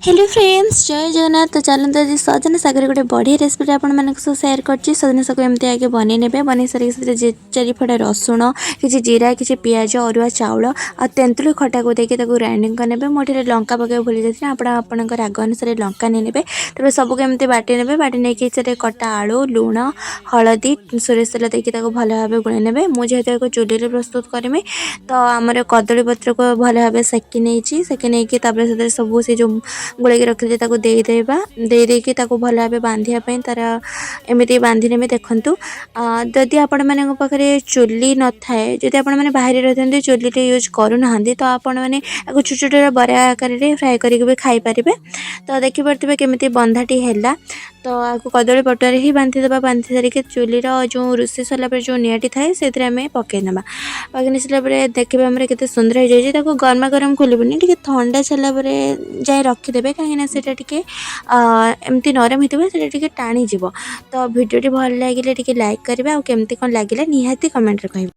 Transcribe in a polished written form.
Hello friends, ଜୟ ଜଗନ୍ନାଥ। ତ ଚାଲନ୍ତୁ, ଆଜି ସଜନା ଶାଗରେ ଗୋଟେ ବଢ଼ିଆ ରେସିପିଟା ଆପଣମାନଙ୍କ ସହ ସେୟାର କରିଛି। ସଜନା ଶାଗ ଏମିତି ଆଗେ ବନେଇ ନେବେ। ବନେଇ ସାରିକି ସେଥିରେ ଚାରି ଫଡ଼ା ରସୁଣ, କିଛି ଜିରା, କିଛି ପିଆଜ, ଅରୁଆ ଚାଉଳ ଆଉ ତେନ୍ତୁଳି ଖଟାକୁ ଦେଇକି ତାକୁ ଗ୍ରାଇଣ୍ଡିଙ୍ଗ କରିନେବେ। ମୁଁ ଏଠାରେ ଲଙ୍କା ପକାଇବାକୁ ଭୁଲି ଯାଇଥିଲି। ଆପଣ ଆପଣଙ୍କ ରାଗ ଅନୁସାରେ ଲଙ୍କା ନେଇନେବେ। ତାପରେ ସବୁକୁ ଏମିତି ବାଟି ନେବେ। ବାଟି ନେଇକି ସେଥିରେ କଟା ଆଳୁ, ଲୁଣ, ହଳଦୀ, ସୋରିଷ ତେଲ ଦେଇକି ତାକୁ ଭଲ ଭାବେ ଗୋଳେଇ ନେବେ। ମୁଁ ଯେହେତୁ ଏହାକୁ ଚୁଲିରେ ପ୍ରସ୍ତୁତ କରିବି, ତ ଆମର କଦଳୀ ପତ୍ରକୁ ଭଲ ଭାବେ ସେକି ନେଇଛି। ସେକି ନେଇକି ତାପରେ ସେଥିରେ ସବୁ ସେ ଯେଉଁ ଗୋଳେଇକି ରଖିଥିଲେ, ତାକୁ ଦେଇଦେବା। ଦେଇ ଦେଇକି ତାକୁ ଭଲ ଭାବେ ବାନ୍ଧିବା ପାଇଁ ତାର ଏମିତି ବାନ୍ଧି ନେବେ। ଦେଖନ୍ତୁ, ଯଦି ଆପଣମାନଙ୍କ ପାଖରେ ଚୁଲି ନଥାଏ, ଯଦି ଆପଣମାନେ ବାହାରେ ରହିଥାନ୍ତି, ଚୁଲିରେ ୟୁଜ୍ କରୁନାହାନ୍ତି, ତ ଆପଣମାନେ ଆକୁ ଛୋଟ ଛୋଟ ବରା ଆକାରରେ ଫ୍ରାଏ କରିକି ବି ଖାଇପାରିବେ। ତ ଦେଖିପାରୁଥିବେ କେମିତି ବନ୍ଧାଟି ହେଲା। ତ ଆକୁ କଦଳୀ ପଟୁଆରେ ହିଁ ବାନ୍ଧିଦେବା। ବାନ୍ଧି ସାରିକି ଚୁଲିର ଯେଉଁ ରୋଷେଇ ସରିଲା ପରେ ଯେଉଁ ନିଆଁଟି ଥାଏ, ସେଥିରେ ଆମେ ପକାଇ ନେବା। ପକାଇ ନେଇ ସାରିଲା ପରେ ଦେଖିବେ ଆମର କେତେ ସୁନ୍ଦର ହେଇଯାଇଛି। ତାକୁ ଗରମା ଗରମ ଖୋଲିବେନି, ଟିକେ ଥଣ୍ଡା ସାରିଲା ପରେ ଯାଇ ରଖିଦେବେ, କାହିଁକିନା ସେଇଟା ଟିକେ ଏମିତି ନରମ ହେଇଥିବ, ସେଇଟା ଟିକେ ଟାଣିଯିବ। ତ ଭିଡ଼ିଓଟି ଭଲ ଲାଗିଲେ ଟିକେ ଲାଇକ୍ କରିବେ ଆଉ କେମିତି କ'ଣ ଲାଗିଲା ନିହାତି କମେଣ୍ଟରେ କହିବେ।